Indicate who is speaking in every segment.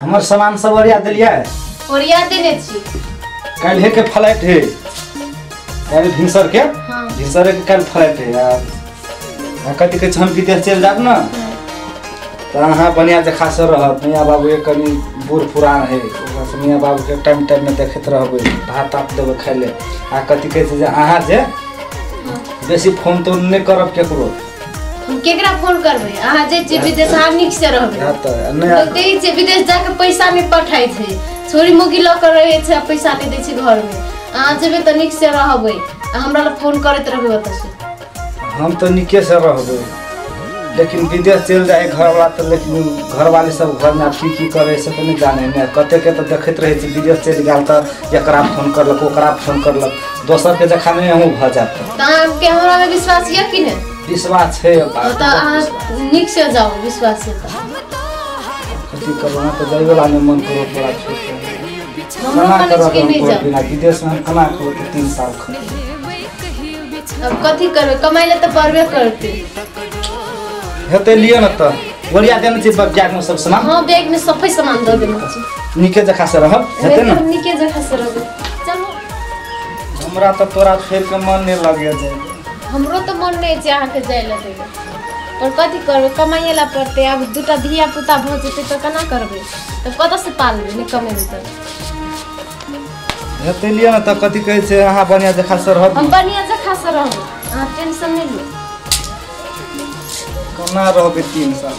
Speaker 1: हमर सामान सब ओरिया देलियै?
Speaker 2: ओरिया देने छी।
Speaker 1: काल्हे के फ्लाइट है, काल्हि भिनसर के।
Speaker 2: हाँ।
Speaker 1: भिनसरे के काल्हि फ्लाइट है। आ कथी कहै छै, हम विदेश चलि जायब ने तऽ अहाँ बढ़िआँ जकाँ से रहब। मियाँ बाबू के कनि बूढ़ पुरान है, ओकरा से मियाँ बाबू के टाइम टाइम में देखैत रहबै, भात तात देबै खाइ ले। आ कथी कहै छै जे अहाँ जे बेसी फोन तोन नहि करब केकरो।
Speaker 2: हम केकरा फोन करबै? अहाँ जे छियै विदेश, अहाँ नीक से रहबै।
Speaker 1: हँ तऽ नहि
Speaker 2: लोक देखै छियै विदेश जाके पैसा नहि पठाइ छै, छोरी मौगी लऽ कऽ रहै छै आ पैसा नहि दै छै घरमे। अहाँ जेबै तऽ नीक से रहबै आ हमरा लग फोन करैत रहबै ओतऽ से।
Speaker 1: हम तऽ नीके से रहबै, लेकिन विदेश चलि जाइ घरवाला तऽ, लेकिन घरवाली सब घरमे आब की की करै से तऽ नहि जानै ने। कतेके तऽ देखैत रहै छी, विदेश चलि गेल तऽ एकरा फोन करलक, ओकरा फोन करलक, दोसरके जखन नहि अहूँ भऽ जायत।
Speaker 2: तऽ अहाँके हमरामे विश्वास यऽ कि नहि?
Speaker 1: विश्वास छै।
Speaker 2: तऽ अहाँ नीक से जाउ, विश्वास छै तऽ।
Speaker 1: कथी करब, अहाँ तऽ जाइवला नहि मन करो तोरा छोड़ि कऽ।
Speaker 2: हमरो
Speaker 1: केना
Speaker 2: करै
Speaker 1: करब
Speaker 2: छी कि
Speaker 1: हम
Speaker 2: नहि
Speaker 1: तोहर
Speaker 2: जाउ?
Speaker 1: बिना विदेशमे हम केना करब 3 साल खतम?
Speaker 2: अब कथी करबै, कमाइ लए तऽ पड़बे करतै।
Speaker 1: हेतै लिअ ने तऽ ओरिया देने छी बैगमे सब सामान?
Speaker 2: हाँ, बैग में सफाई सामान दऽ देने छी।
Speaker 1: नीके जकाँ से रहब, हेतै ने?
Speaker 2: एकदम नीके जगह से रहबै, चलू।
Speaker 1: हमरा तऽ तोरा छोड़ि कऽ मन नहि लगै जाइ।
Speaker 2: हमरो तऽ मन नहि छै अहाँके जाय लए देबै, पर कथी करबै, कमाइए लए पड़तै। आब दूटा धिया पुता भऽ जेतै तऽ केना करबै? तऽ कतऽ से पालबै, नहि कमेबै तऽ?
Speaker 1: हेतै लिअ ने तऽ कथी कहै छै, अहाँ बढ़िआँ जकाँ से रहब।
Speaker 2: हम बढ़िआँ जगह से रहबै, अहाँ टेंशन नहि लिअ।
Speaker 1: केना रहबै 3 साल?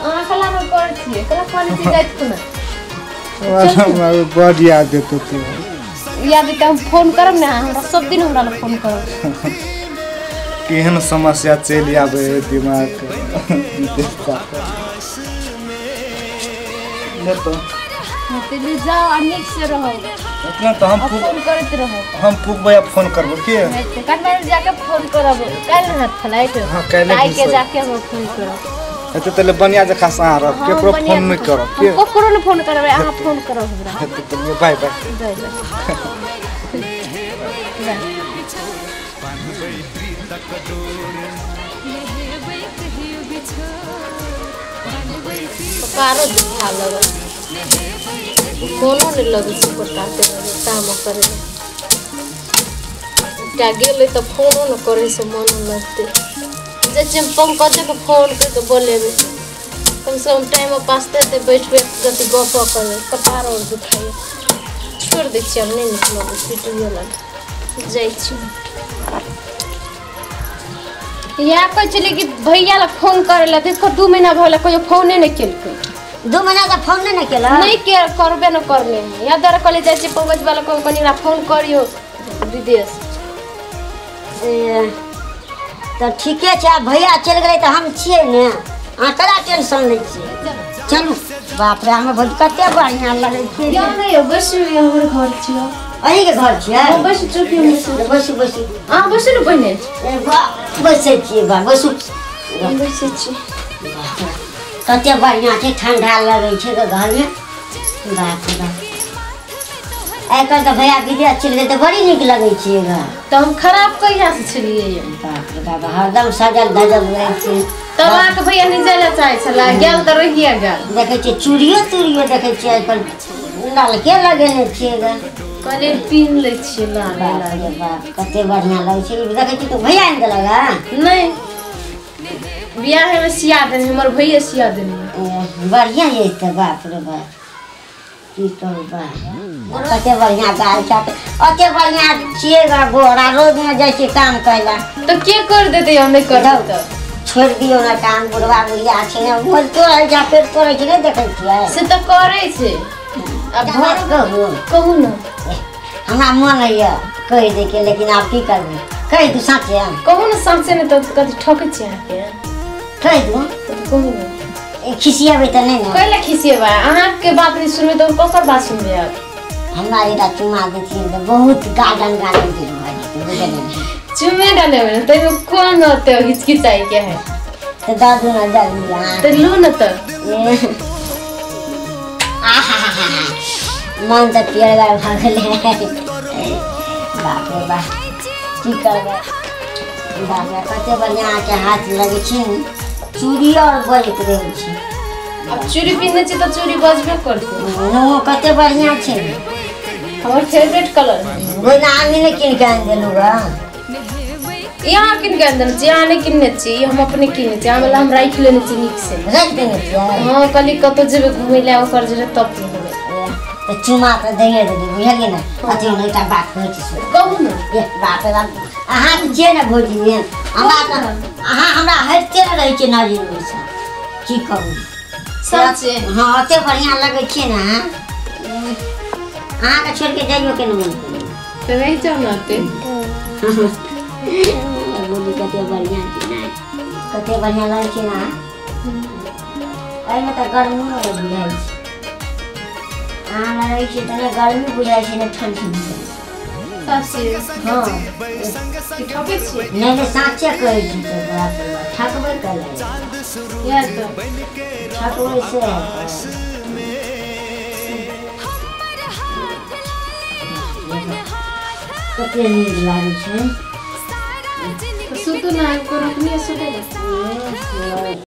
Speaker 2: अहाँ कला मे करै छियै, कला करै छियै जाइत कोना?
Speaker 1: बड याद देतौ तू।
Speaker 2: याद तऽ हम फोन करब ने, अहाँ हमरा सब दिन हमरा लग फोन करब।
Speaker 1: केहन समस्या चलि आबै है दिमाग ले तऽ।
Speaker 2: हेतै, जाउ आ नीक से रहब।
Speaker 1: इतना तऽ हम
Speaker 2: आ फोन करैत रहब।
Speaker 1: हम पुगबै आ फोन करबो के?
Speaker 2: हेतै, काठमांडू जाके फोन करब। काल्हि ने हैत फ्लाइट?
Speaker 1: हाँ, काल्हि
Speaker 2: आइ के
Speaker 1: भिनसर।
Speaker 2: जाके हम फोन करब।
Speaker 1: हेतै तऽ बढ़िआँ जकाँ से अहाँ रहब।
Speaker 2: हाँ,
Speaker 1: केकरो
Speaker 2: बढ़िआँ
Speaker 1: फोन नहि
Speaker 2: जकाँ।
Speaker 1: करब।
Speaker 2: हम
Speaker 1: के
Speaker 2: ककरो नहि फोन करबै, अहाँ फोन करब हमरा।
Speaker 1: हेतै तऽ लिअ, बाय बाय।
Speaker 2: Bye bye bye. कपारो दुखा लगल, मोनो नहि लगै छै प्रकारके काम करै। एकटा गेलै तऽ फोनो नहि करै से मोनो लगतै। जाइ छियै हम पंकजके फोन करि कऽ बोलेबै, कमसँ कम टाइम पास तऽ हेतै, बैठबै कथी गप करबै। कपार आओर दुखाइए, छोड़ि दै छियै, आब नहि नीक लगै छै टीवीओ लग जाइ छी। इएह कहै छलियै कि भैया लग फोन करै लए, देखो 2 महीना भऽ गेलै, कहियो फोने नहि केलकै।
Speaker 3: 2 महीना से फोन नहि ने केलक?
Speaker 2: नहि के करबे न करले है। या दर कहले जाइ छी पंकज वाला कनि हमरा फोन करियो विदेश।
Speaker 3: ए, तऽ ठीके छै, आब भैया चलि गेलै तऽ हम छियै ने, अहाँ कला टेंशन लै छियै? चलू। बाप रे, हमर भौजी कते बढ़िआँ लगै छै।
Speaker 2: या नहि यौ, बैसू, ई हमर घर छियै।
Speaker 3: अहीँके घर छियै?
Speaker 2: हाँ, बैसू, चौकी मे बैसू।
Speaker 3: बैसू बैसू।
Speaker 2: अहाँ बैसू ने पहिने।
Speaker 3: ए, बा, बैसै छियै, बा, बैसू।
Speaker 2: हम बैसै छी।
Speaker 3: बाप रे, कते बढ़िआँ छै, ठंडा लगै छै गे घरमे। बाप रे बाप, आइ काल्हि तऽ भैया विदेश चलि गेल तऽ बड़ी नीक लगै छै घर।
Speaker 2: तऽ हम खराब कहिया से छलियै यौ?
Speaker 3: बाप रे बाप, हरदम सजल धजल रहै छै।
Speaker 2: तब अहाँके भैया नहि जाय लए चाहै छलै, गेल तऽ रहिए गेल।
Speaker 3: देखै छियै चूड़ियो तूड़ियो, देखै छियै आइ काल्हि नलके लगेने छियै गे।
Speaker 2: कहलियै पीन लै छियै लाल
Speaker 3: बाप
Speaker 2: लाल।
Speaker 3: रे बाप, कते बढ़िआँ लगै छै। ई देखै छियै तऽ भैया आनि देलक हँ?
Speaker 2: नहि, बियाहमे सिया देने, हमर भैये सिया देने।
Speaker 3: ए, बढ़िआँ अछि तऽ। बाप रे बाप, की कहू, बाप, कते बढ़िआँ गाल छै, ओते बढ़िआँ छियै गे गोरा। रोजमे जाइ छियै काम करै लए।
Speaker 2: तऽ के कर देतै, हम नहि करबै तऽ?
Speaker 3: छोड़ि दियौ ने काम, बुढ़वा बुढ़िया छै ने, बोलतो रहै छै, पेट तोड़ै छै, नहि देखै छियै?
Speaker 2: से तऽ करै छै आब।
Speaker 3: एकटा बात कहू?
Speaker 2: कहू ने।
Speaker 3: हमरा मन होइए कहि दैके, लेकिन आब की करबै? कहि दू साँचे?
Speaker 2: कहू ने साँचे, ने तऽ कथी ठकै छी अहाँके?
Speaker 3: कहि दू।
Speaker 2: तऽ कहू ने।
Speaker 3: ए, खिसियेबै तऽ नहि ने?
Speaker 2: कैला खिसिएबै? अहाँके बात नहि सुनबै तऽ हम ककर बात सुनबै आब?
Speaker 3: हमरा एकटा चुमा देथिन तऽ बहुत गार्डन गार्डन दिल भऽ जेतै, बुझलियै?
Speaker 2: चुमे लेबै ने, ताहिमे कोन होतै हिचकिचाइ के है?
Speaker 3: तऽ दऽ दू ने जल्दी अहाँ।
Speaker 2: तऽ लू ने तऽ।
Speaker 3: ए, आहाहाहा, मन तऽ पियरगर भऽ गेलै। बाप रे बाप, की करबै? बाप रे, कते बढ़िआँ अहाँके हाथ लगै छै ने, चूड़ी आओर बजैत रहै छै।
Speaker 2: अब चूड़ी पिन्हने छी तऽ चूड़ी बजबे करतै।
Speaker 3: नो कते बढ़िया छै।
Speaker 2: हमर फेवरेट कलर है।
Speaker 3: ओहिना आमी ने कीन के आनि देलहुँ गा।
Speaker 2: यहाँ किन के आनि देने छी, यहाँ नहि किनने छी, ई हम अपने किनने छी। अहाँ वला हम राखि लेने छी नीक से।
Speaker 3: राखि देने छियै?
Speaker 2: हाँ, कहली कतौ जेबै घुमै लए ओकर जे तब पिन्हबै।
Speaker 3: तऽ चुमा तऽ दैए देली बुझलियै ने। अथी हम एकटा बात कहै छी सुनू।
Speaker 2: कहू ने।
Speaker 3: ए बाप रे बाप, अहाँ तऽ छियै ने भौजी एहन, हमरा तऽ अहाँ हमरा हटिते ने रहै छियै नजरिमे सँ, की कहू।
Speaker 2: सचे?
Speaker 3: हाँ, ओते बढ़िआँ लगै छियै ने अहाँ, अहाँके छोड़ि के जाइयो के ने मन करैए।
Speaker 2: तऽ रहि जाउ ने ओते।
Speaker 3: बोली कते बढ़िआँ छै ने, कते बढ़िआँ लगै छै ने अहाँ। एहिमे तऽ गर्मी नहि बुझाइ छै, अहाँ लग रहै छियै तऽ नहि गर्मी बुझाइ छै ने ठण्डी बुझाइ छै।
Speaker 2: सचे?
Speaker 3: हाँ।
Speaker 2: की ठकै छियै?
Speaker 3: नहि नहि, साँचे कहै छी तऽ बाप रे बाप, ठकबै कए
Speaker 2: इएह तऽ
Speaker 3: ठकबै से हैत। कते नीक लागै छै।
Speaker 2: सुतू ने, कोनो नहि सुतै।